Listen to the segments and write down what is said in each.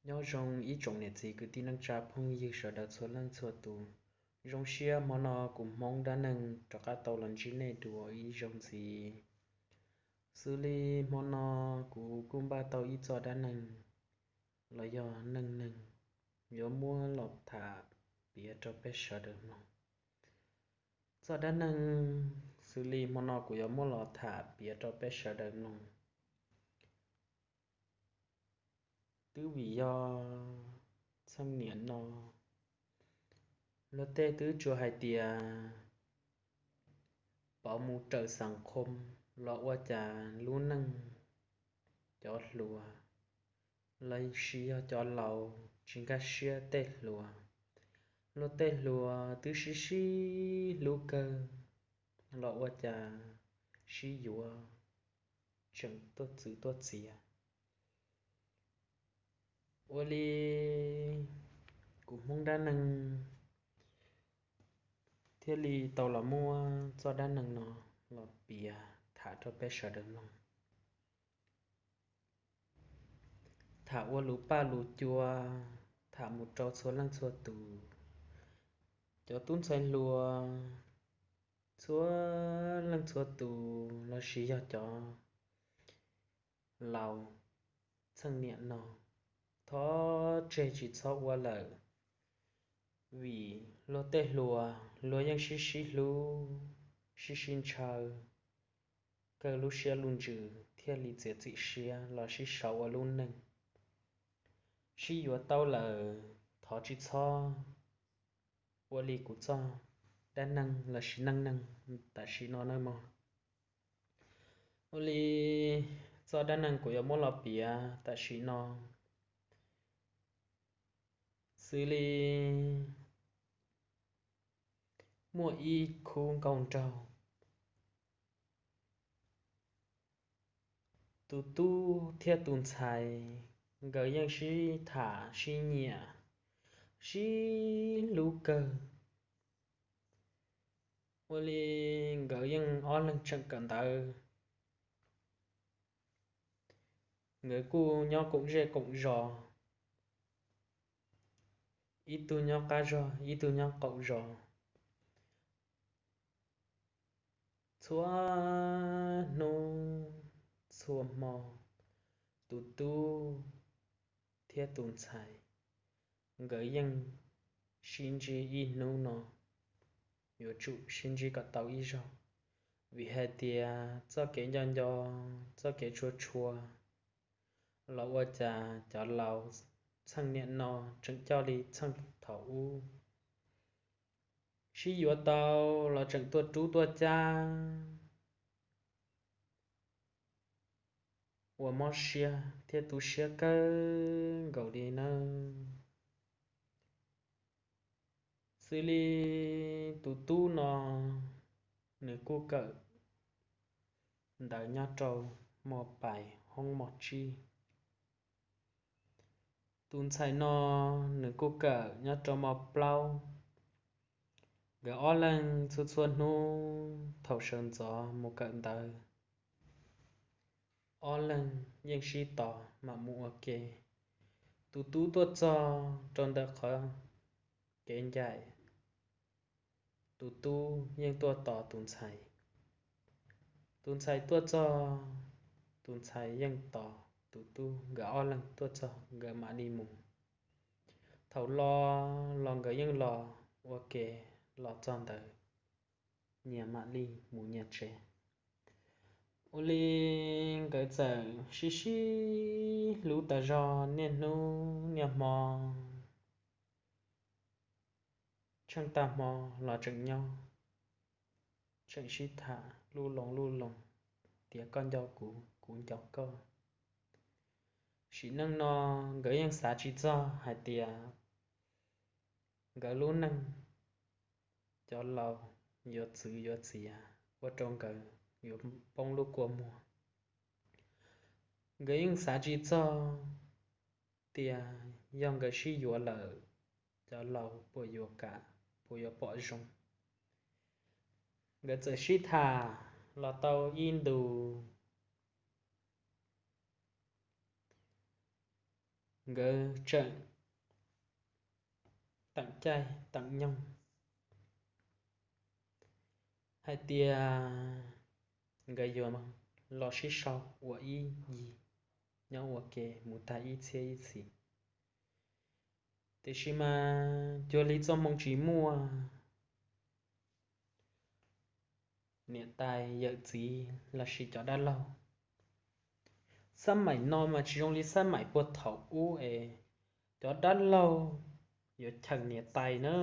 Nyob zoo ib tsoom niam txiv kwv tij neej tsa phooj ywg sawv daws txhua leej txhua tus. Zoo siab hmo no kuv Hmoob dab neeg rov qab tau los ntsib nej dua ib zaug ntxiv. Xws li hmo no kuv kuj npaj tau ib txoj dab neeg los yog neej neeg yuav muab los tham piav rau peb sawv daws mloog. Txoj dab neeg xws li hmo no kuv yuav muab los tham piav rau peb sawv daws mloog. Twb vim yog txheej niam no luag tej twb tsuas hais tias pov mus raws xas khoo los ua cas lub neej cov hluas los sis yog cov laus tsis nkag siab tej hluas. Luag tej hluas twb sib sib hlub kawg los ua cas sib yuav tseem tuaj txwv tuaj txiav. Ua li kuv Hmoob dab neeg thiaj li tau los muab txoj dab neeg no los piav tham rau peb sawv daws mloog. Tham ua lus paj lus cua, tham mus rau txhua leej txhua tus, cov tub ntxhais hluas, txhua leej txhua tus los sis yog cov laus txheej niam no, thov tseg tsis txhob ua lawm, vim luag tej hluas luag yeej sib sib hlub, sib sib ntshaw, kawg lub siab lub ntsws thiaj li txiav txim siab los sib sau ua lub neej. Sib yuav tau lawm thov tsis txhob ua li kuv txoj dab neeg los sis neej neeg tam sim no nawb mog. Ua li txoj dab neeg kuv yuav muab los piav tam sim no xws li muaj ib khub nkauj nraug, tus tub thiab tus ntxhais, nkawd yeej sib tham sib nyiam, sib hlub kawg. Ua li nkawd yeej ob leeg tseem kawm ntawv, nkawd kuj nyob koom zej koom zos, ib tug nyob qab zos ib tug nyob qaum zos. Txhua hnub txhua hmo, tus tub thiab tus ntxhais nkawd yeej sib ntsib ib hnub no, yuav tsum sib ntsib kom tau ib zaug, vim hais tias txoj kev nco nco, txoj kev tshua tshua los ua cas cov laus txheej niam no tseem coj li txheej thaum ub, sib yuav tau los tseem tuaj rub tuaj cab, ua mob siab thiab tu siab kawg nkaus li nawb. Xws li tus tub no, nws kuj kawm ntawv nyob rau mos pais hoob mos tsib. Tus ntxhais no, nws kuj kawm nyob rau mos plaub. Nkawd ob leeg txhua txhua hnub thaum sawv ntxov mus kawm ntawv, ob leeg yeej sib tos mam mus ua ke. Tus tub tuaj txog rau ntawm qhov kev ncaim, tus tub yeej tuaj tos tus ntxhais. Tus ntxhais tuaj txog, tus ntxhais yeej tos tus tub, nkawd ob leeg tuaj txog nkawd mam li mus. Thaum los los nkawd yeej los ua ke, los txog ntawd nyias mam li mus nyias tsev. Ua li nkawd txawm sib sib hlub tas zog niaj hnub niaj hmo, tsheej tag hmo los tseem nyob, tseem sib tham lub loo lub loo, tias koj nco kuv, kuv nco koj. Sim neej no nkawd yeej xav tsis txog hais tias nkawd lub neej cov laus yuav txwv yuav txiav ua rau nkawd yuav poob lub kua muag. Nkawd yeej xav tsis txog tias yog nkawd sib yuav lawm, cov laus puas yuav kam, puas yuav pom zoo. Nkawd txawm sib tham los tau ib ntus, nkawd tseem teem caij teem nyoog hais tias nkawd yuav los sib sau ua ib yig nyob ua ke mus tag ib txhiab ib txhis. Tiam sis mas cuag li txoj hmoo tsis muaj niam tais yawm txiv lossis cov dab laug. Xab maim no mas tsis zoo li xab maim puag thaum ub es cov dab laug yuav cheem niam tais na.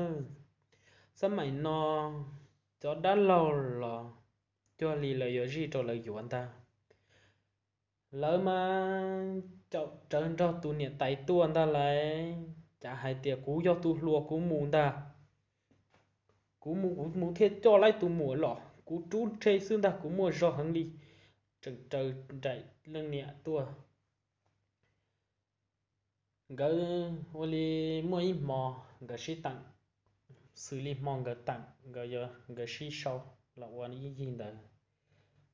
Xab maim no cov dab laug los cuag li lawv yuav zij rau lawv yuav ntag. Lawv mas caum rawv nrog tus niam tais tuaj ntag lauj, cas hais tias kuv yog tus hluas kuv mus ntag, kuv mus kuv mus thiaj coj laib tus muam los, kuv rub rhe xwb ntag kuv muaj zog heev li. Tseem raws nraim leej niam tuaj. Nkawd ua li muaj ib hmo nkawd sib teem, xws li hmo nkawd teem, nkawd sib sau los ua ib yig ntawd.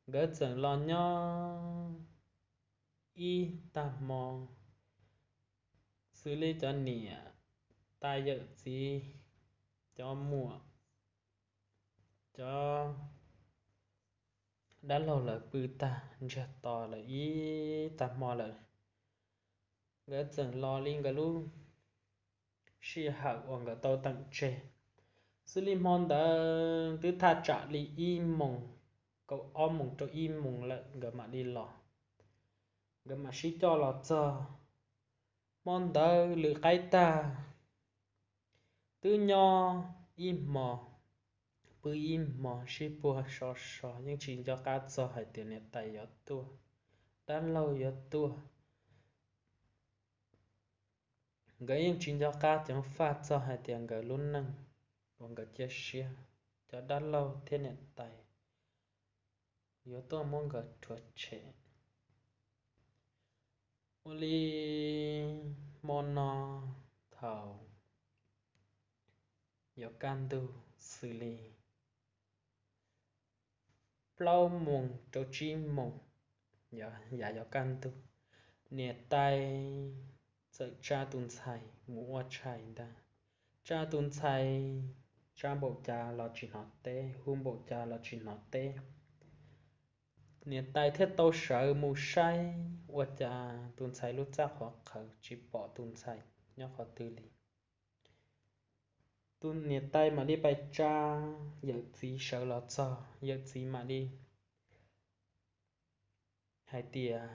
Nkawd txawm los nyob ib tag hmo, xws li cov niam tais yawm txiv, cov muam, cov dab laug lawv pw tag ntsiag to lawm ib tag hmo lawm, nkawd txawm los li nkawd lub sij hawm uas nkawd tau teem tseg. Xws li hmo ntawd twb thaj tsam li ib moos, kaum ob moos rau ib moos lawm nkawd mam li los, nkawd mam sib coj los txog. Hmo ntawd lwm qaib tag, twb nyob ib hmo, pw ib hmo sib puag so so yeej tsis nco qab txog hais tias niam tais yuav tuaj, dab laug yuav tuaj. Nkawd yeej tsis nco qab ceev faj txog hais tias nkawd lub neej uas nkawd cia siab, cov dab laug thiab niam tais yuav tuaj muab nkawd rhuav tshem. Ua li hmo no thaum yuav kaj ntug xws li plaub moos rau tsib moos, yav yuav kaj ntug, niam tais txawm tsa tus ntxhais mus ua tshais ntag. Tsa tus ntxhais, tsa npaum cas los tsis hnov teb, hu npaum cas los tsis hnov teb. Niam tais thiaj tau sawv mus saib ua cas tus ntxhais lub txaj qhuav qhawv tsis pom tus ntxhais nyob qhov twg li. Tus niam tais mam li pais tsa yawm txiv sawv los txog, yawm txiv mam li hais tias,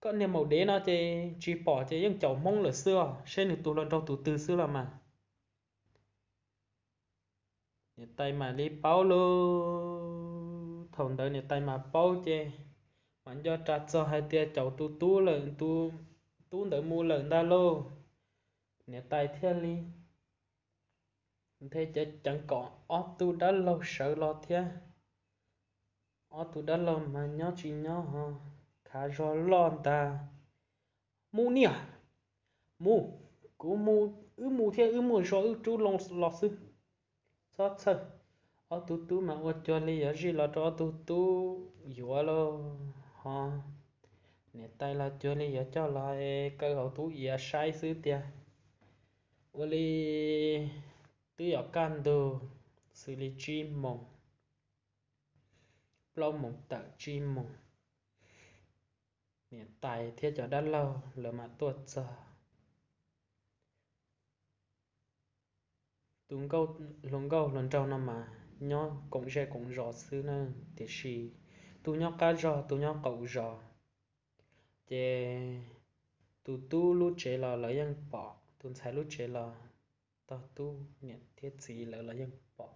koj niag maum dev no ces tsis pom ces yeej caum hmoob lawm xwb os, seb nws tus hluas nraug tus twg xwb los mas. Niam tais mam li paub lauj, thaum ntawd niam tais mam paub ces mam nco ras txog hais tias caum tus tub lawm, tus tub ntawd mus lawm ntag lauj. Niam tais thiaj li nthe ceev ceev kom ob tug dab laug sawv los thiab. Ob tug dab laug mas nyob tsis nyob ho khav zog loj ntag. Mus niam, mus, kuv mus, wb mus thiab wb muaj zog wb rub loo los xwb. Txhob txhawj. Ob tug tub mas ua cuag li yuav zij los rau ob tug tub yuav lauj ho. Niam tais los cuag li yuav coj los kaw hauv tub iav saib xwb tiag. Ua li twb yuav kaj ntug xws li tsib moos, plaub moos tawm tsib moos, niam tais thiab cov dab laug lawv mam tuaj txog. Tus nkauj, hluas nkauj hluas nraug no mas nyob koom zej koom zos xwb na, tiam sis tus nyob qab zos tus nyob qaum zos. Ces tus tub lub tsev los lawv yeej pom, tus ntxhais lub tsev los tog tub niam thiab txiv lawv los yeej pom.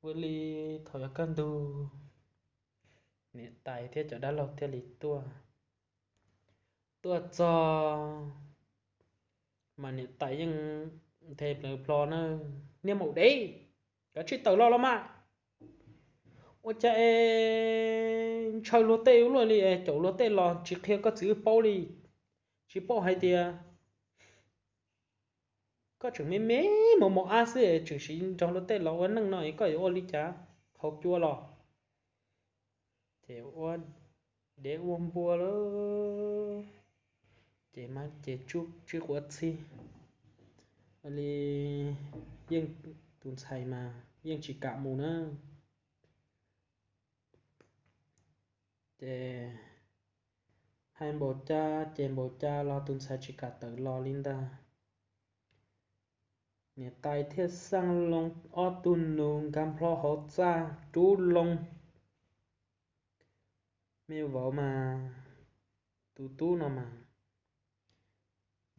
Ua li thaum yuav kaj ntug, niam tais thiab cov dab laug thiaj li tuaj. Tuaj txog mas niam tais yeej nthe plawv plho na, niag maum dev, kav tsij tawm los los mas. Ua cas es ntshaw luag tej ua luaj li es caum luag tej los tsis qhia koj txiv wb paub li? Tsis paub hais tias koj tseem me me mos mos ab xwb es tseem siv nrog luag tej los ua neej no es koj yuav ua li cas? Qhau cua los? Ces ua dev ua npua lawm. ces mas ces tsib quav txhij. Ua li yeej, tus ntxhais mas yeej tsis kam mus na. Ces hais npaum cas ces npaum cas los tus ntxhais tsis kam tawm los li ntag. Niam tais thiaj xaj loo ob tug nus nkag nplho hauv txaj rub loo. Me vauv mas, tus tub no mas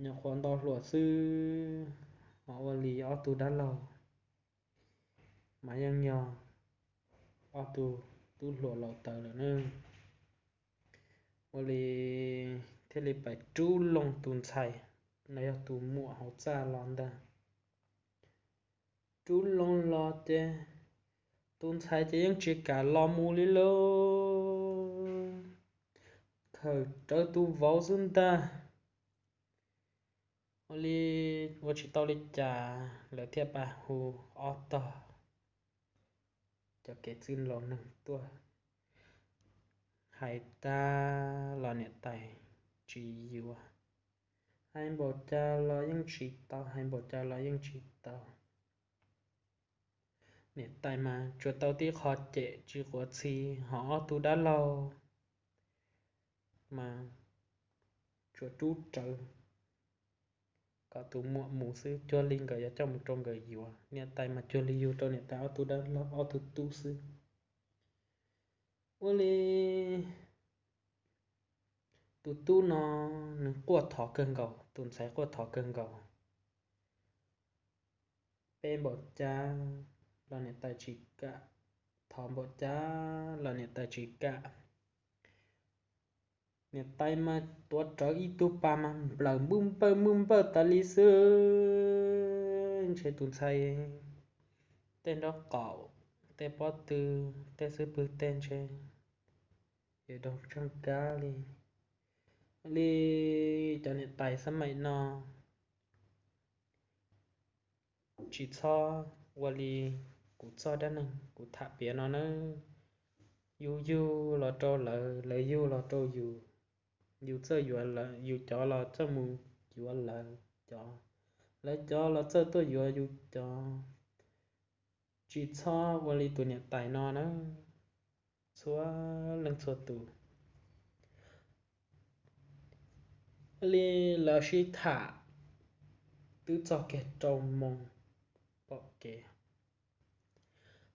nyuam qhuav nto hluas xwb, ho ua li ob tug dab laug mas yeej yog ob tug tub hluas laus taws lawm ne. Ua li thiaj li pais rub loo tus ntxhais, no yog tus muam hauv txaj los ntag. Rub loo los ces tus ntxhais ces yeej tsis kam los mus li lauj, khawm rawv tus vauv xwb ntag. Ua li ua tsis tau li cas lawv thiaj pais hu ob tog cov kev txwj laus neeg tuaj. Hais tag los niam tais tsis yuav, hais npaum cas los yeej tsis tau, hais npaum cas los yeej tsis tau. Niam tais mas tsuas tau tib qho cem tsis quav txhij, ho ob tug dab laug mas tsuas rub rawv kom tus muam mus xwb, cuag li nkawd yuav coj mus rau nkawd yuav. Niam tais mas cuag li yug rau niam tais ob tug dab laug ob tug tub xwb. Ua li tus tub no nws quaj thov kawg nkaus, tus ntxhais quaj thov kawg nkaus. Pe npaum cas los niam tais tsis kam, thov npaum cas los niam tais tsis kam. Niam tais mas tuav rawv ib tug pas mas nplawm npuj npawj npuj npawj tas li xwb. Ntshe tus ntxhais tej nraub qaum, tej pob tw, tej xub pwg tej ntshe yuav raug tseeb kab li. Li cov niam tais xab maim no tsis txhob ua li kuv txoj dab neeg kuv tham piav no nawb. Yus yug los rau lawv, lawv yug los rau yus. Yus txawj yuav lawv, yus cov los txawj mus yuav lawv cov, lawv cov los txawj tuaj yuav yus cov. Tsis txhob ua li tus niam tais no na, txhua leej txhua tus. Li lawv sib tham twb txog kiag rau moos pom kev,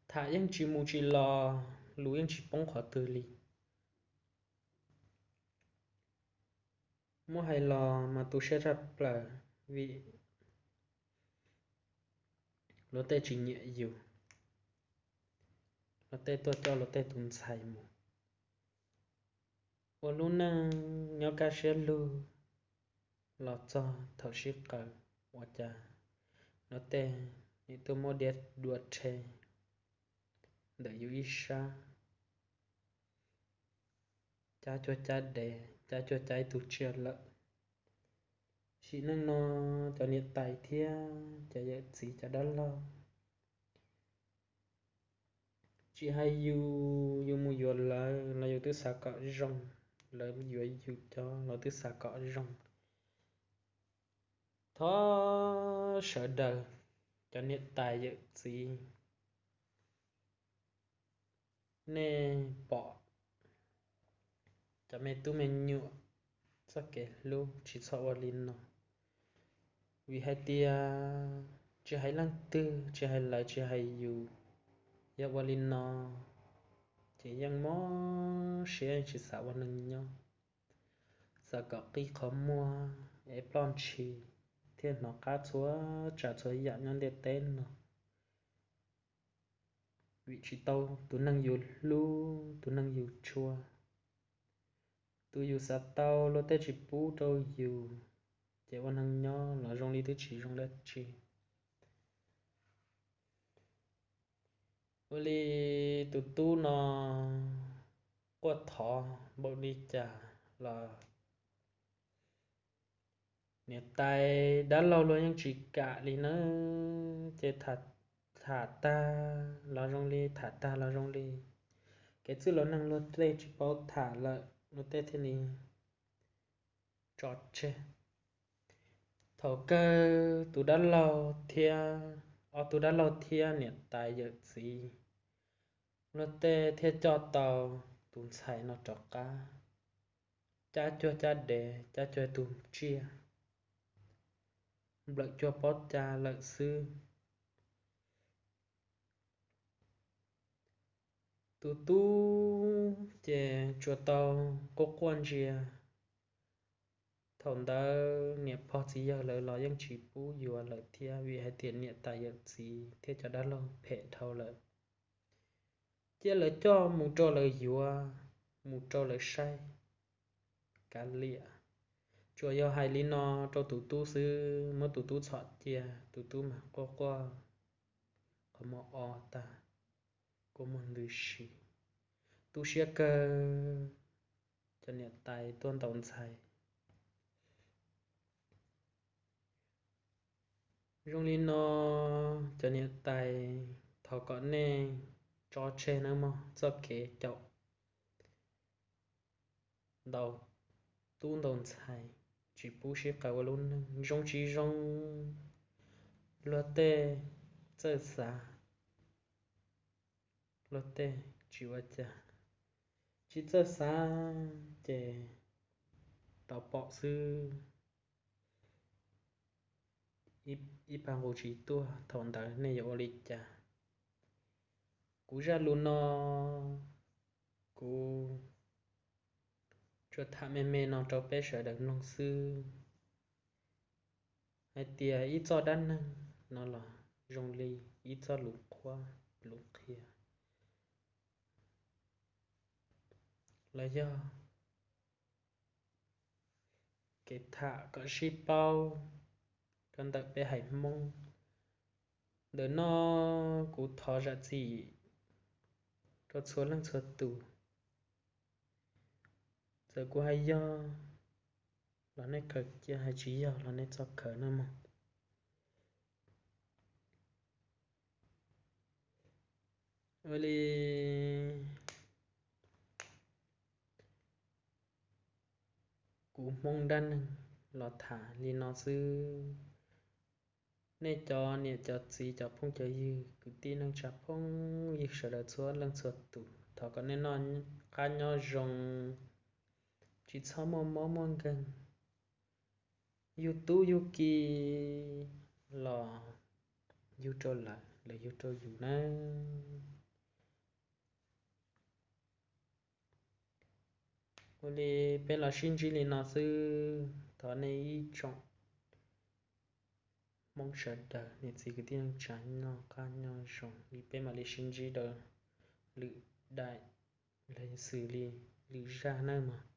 tham yeej tsis mus tsis los, lus yeej tsis poob qhov twg li. Muab hais los mas tu siab tshaj plaws vim luag tej tsis nyiam yus, luag tej tuaj coj luag tej tus ntxhais mus ua lub neej nyob kaj siab lug. Los txog thaum sib qawm ua cas luag tej nim tuaj muab diav dua rhe ntawm yus ib sab, cab cuag cab dev, cab cuag cab ib tug tsiaj lawm. Sim neej no cov niam tais thiab cov yawm txiv cov dab laug, tsis hais yus, yus mus yuav lawv los yus twb xav kom zoo, lawv yuav yus cov los twb xav kom zoo. Thov sawv daws cov niam tais yawm txiv, nej pom cov me tub me nyuam txoj kev hlub tsis txhob ua li no. Vim hais tias tsis hais leej twg, tsis hais lawv tsis hais yus, yog ua li no ces yeej mob siab tsis xav ua neeg nyob, xav kom qi qhov muag es ploj ntshis thiaj hnov qab txhua tsav txhua yam nyob ntiaj teb no. Vim tsis tau tus neeg yus hlub, tus neeg yus tshua, tus yus xav tau luag tej tsis pub rau yus, ces ua neeg nyob los zoo li twb tsis zoo dab tsi. Ua li tus tub no quaj thov npaum li cas los niam tais dab laug luag yeej tsis kam li nawb. Ces tham tag los zoo li, tham tag los zoo li, kev txwj laus neeg luag tej tsis paub tham lawm, luag tej thiaj li tso tseg. Thaum kawg tus dab laug thiab, ob tug dab laug thiab niam tais yawm txiv luag tej thiaj coj tau tus ntxhais no rov qab, cab cuag cab dev, cab cuag tus tsiaj, nplawm cuag pob cas lawm xwb. Tus tub ces tsuas tau quaj quaj ntsia. Thaum ntawd niam pog txiv yawg lawv los yeej tsis pub yuav lawm thiab, vim hais tias niam tais yawm txiv thiab cov dab laug phem dhau lawm. Cia lawv coj mus rau lawv yuav, mus rau lawv saib kav liam. Tsuas yog hais li no rau tus tub xwb, muab tus tub txhom cia, tus tub mas quaj quaj qhov muag o tag, kua muag ntws si, tu siab kawg. Cov niam tais tuaj ntaus ntxhais. Zoo li no, cov niam tais, thov kom nej tso tseg nawb mog txoj kev caum ntaus tub ntaus ntxhais, tsis pub sib qawm ua lub neej zoo tsis zoo. Luag tej txawj xav, luag tej tsis ua cas, tsis txawj xav ces tau pom xwb. Ib pab nqus tsis tuaj, thaum ntawd nej yuav ua li cas? Kuv zaj lus no kuv tsuas tham me me no rau peb sawv daws mloog xwb, hais tias ib txoj dab neeg no los zoo li ib txoj lus qhuab lus qhia, los yog kev tham kom sib paub rau ntawm peb haiv Hmoob. Ntawm no kuv thov zam txim rau txhua leej txhua tus. Txawm kuv hais yog los nej khaws cia, hais tsis yog los nej txhob khaws nawb mog. Ua li kuv Hmoob dab neeg los tham li no xwb. Nej cov niam cov txiv, cov phooj cov ywg, kwv tij neej tsa phooj ywg sawv daws txhua leej txhua tus, thov kom nej noj qab nyob zoo, tsis txhob muaj mob muaj nkeeg, yug tub yug ki los yug rau lawv, lawv yug rau yus nawb. Ua li peb los sib ntsib li no xwb, thov nej ib tsoom Hmoob sawv daws, niam txiv kwv tij neej tsa noj qab nyob zoo, li peb mam li sib ntsib rau lwm daim, los xws li lwm zaj nawb mog.